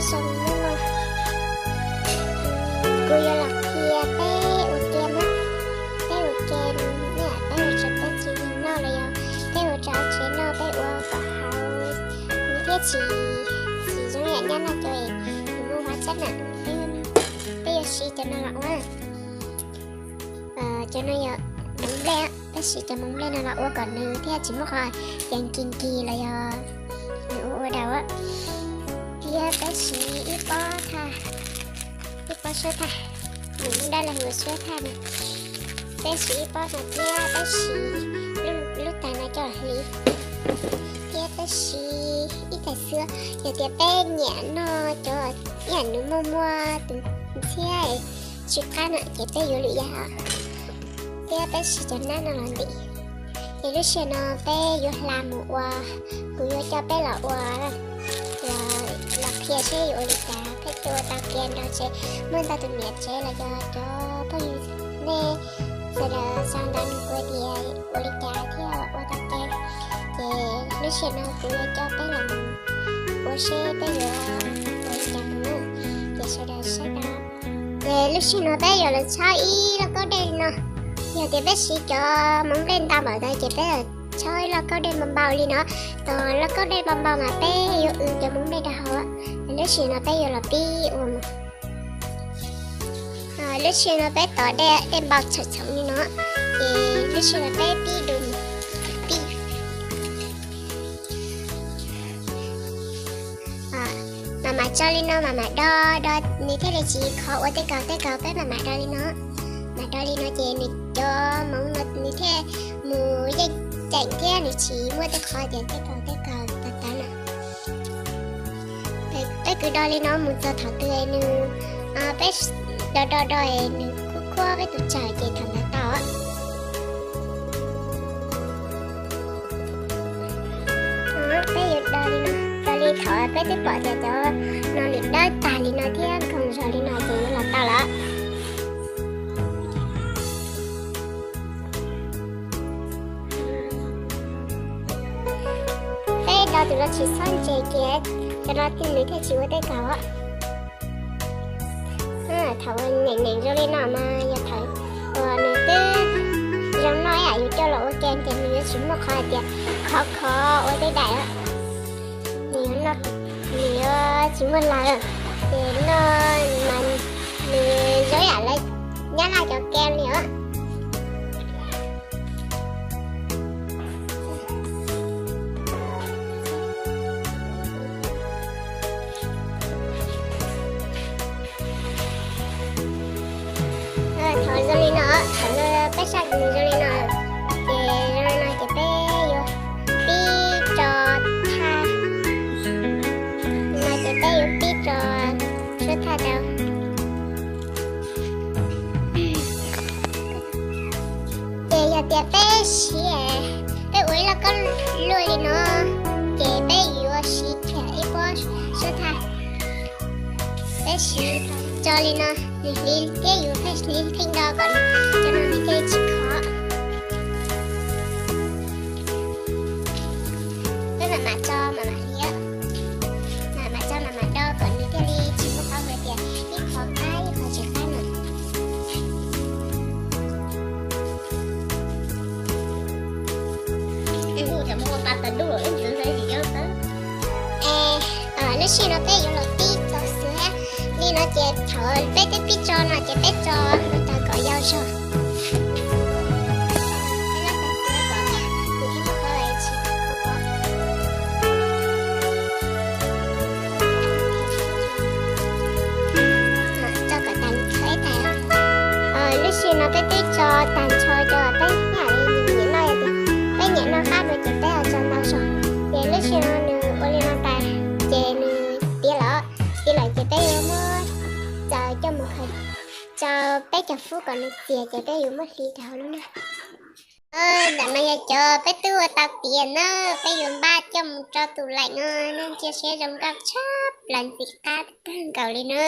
Zoo no, kuv yuav los qhia peb ua ke na. Peb ua ke, peb ua rau peb txiv yawg noj los yog peb ua rau tsev noj, peb ua kom haus, nws thiaj tsis, tsis zoo yam nyab laj cov es nws muaj hua tsab na. Peb yuav siv cov no los ua. Cov no yog moov nplej, peb siv cov moov nplej no los ua kom nws thiaj tsis muaj qhov ces nkig nkig los yog nws ua ua daus. Thiab peb siv ib pob thaj, ib pob suab thaj, nws muaj dab laug ua suab thaj na. Peb siv ib pob no thiab peb siv lub tais no coj hliv. Thiab peb siv ib tais xwb, yog tias peb nyiam noj cov ib yam nws muaj muaj tus ntxhiab tsis qab na ces peb yuav lwm yam. Thiab peb siv cov nab no los ntim. Ces lub sij hawm no peb yuav hla mus ua, kuv yuav coj peb los ua, los qhia seb yuav ua li cas peb thiaj ua tau ke nrog tsev. Muaj ntau tus niam tsev los yog cov phooj ywg nej sawv daws sau ntawv nug kuv tias ua li cas thiaj ua tau ke. Ces lub sij hawm no kuv yuav coj peb los mus ua seb peb yuav ua li cas mus na. Ces sawv daws saib tau. Ces lub sij hawm no peb yuav los tshawb ib lauj kaub dej li no. Yog tias peb siv cov moov nplej ntau npaum ntawd ces peb tshawb ib lauj kaub dej npau npau li no. Tos lauj kaub dej npau npau mas peb yuav w cov moov nplej rau hauv. Lub sij hawm no peb yuav los pib ua mus. Lub sij hawm no peb tos dej, dej npau txhoom txhoom li no, ces lub sij hawm no peb pib du mus, pib. Mam mam tso li no mam mam do, do nws thiaj li tsis khov ua tej kaug tej kaug, peb mam mam do li no. Mam do li no ces nws cov moov no nws thiaj mus yeej ceem thiab nws tsis muaj tej qhov tias tej kaug tej kaug tag tag na. Peb kwv do li no mus txog thaum twg nws, peb do do do nws khuab khuab peb tus tsawg ces thaum ntawd tau. Peb yuav do li no, do li thaum peb twb pom tias cov no nws dawb tag li no thiab nkoos zog li no ces yuav los tau lawm. Peb do tus no tsis txhob ntse kiag, cov no nws thiaj tsis ua tej kaug. Thaum nyeem nyeem zoo li no mas yog thaum uas nws twb zoo noj ib yam yus coj los ua ke ces nws yuav tsis muaj qhov hais tias khov khov ua tej daim. Nws yuav, nws yuav tsis muaj lawg, ces noj mas nws zoo ib yam lawv nyab laj cov kem li os. Thaum zoo li no, thaum peb saj nws zoo li no, ces zoo li no ces peb yuav pib tso thaj, no ces peb yuav pib tso suab thaj rau. Ces yog tias peb siv, peb ua ib lauj kaub luaj li no, ces peb yuav siv kiag ib pob suab thaj. Peb siv tso li no, nws hliv thiab yus pheej hliv pheej do kom cov no nws thiaj tsis khov. Peb mam mam tso mam mam hliv, mam mam tso mam mam do kom nws thiaj li tsis muaj qhov hais tias ib qho qab ib qho tsis qab na. Lub sij no peb yuav los pib tso xwb, li no ces thaum peb twb pib tso no ces peb tso mus tag kom yau zog. Tso kom tag nrho ib tag. Lub sij no peb twb tso tag nrho cov peb nyiam li nws nyiam noj, yog tias peb nyiam noj qab no ces peb ho tso ntau zog. Ces lub sij no nws ua li no tas ces nws tiav lawm, tiav lawm ces peb yuav muab txaws coj mus khaws tau peb caug fub kom nws txias ces peb yuav muab hliv rau hauv lub na. Ntawm no yog cov peb twb ua tau tiav na, peb yuav npaj coj mus rau tus laim no, nej ntsia seb zoo nkauj tshaj plaws ntxim qab kawg nkaus li na.